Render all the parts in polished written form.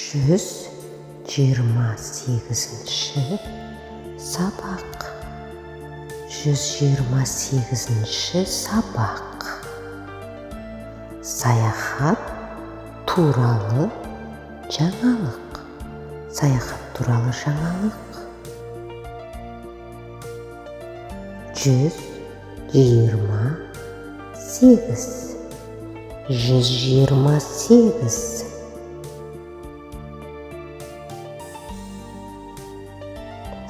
128-ші сабақ. 128-ші сабақ. Саяхат туралы жаңалық. Саяхат туралы жаңалық. 128. 128.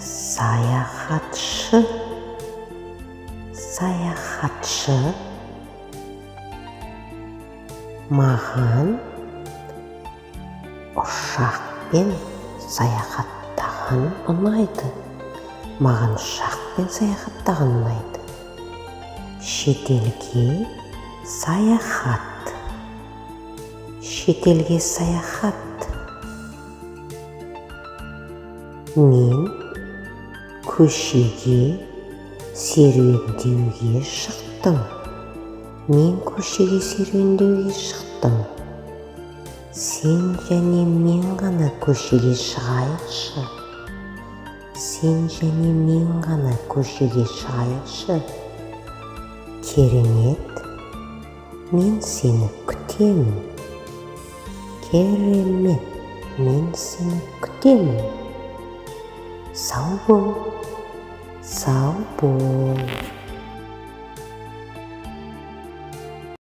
Саяхатшы. Саяхатшы. Маған ұшақпен саяхаттаған ұнайды. Маған ұшақпен саяхаттаған ұнайды. Шетелге саяхат. Шетелге саяхат. Мен көшеге серуендеуге шықтым. Мен көшеге серуендеуге шықтым. Сен және мен ғана көшеге шығайықшы. Сен және мен ғана көшеге шығайықшы. Керемет, мен сені күтемін. Керемет, мен сені күтемін. Сау бол, сау бол.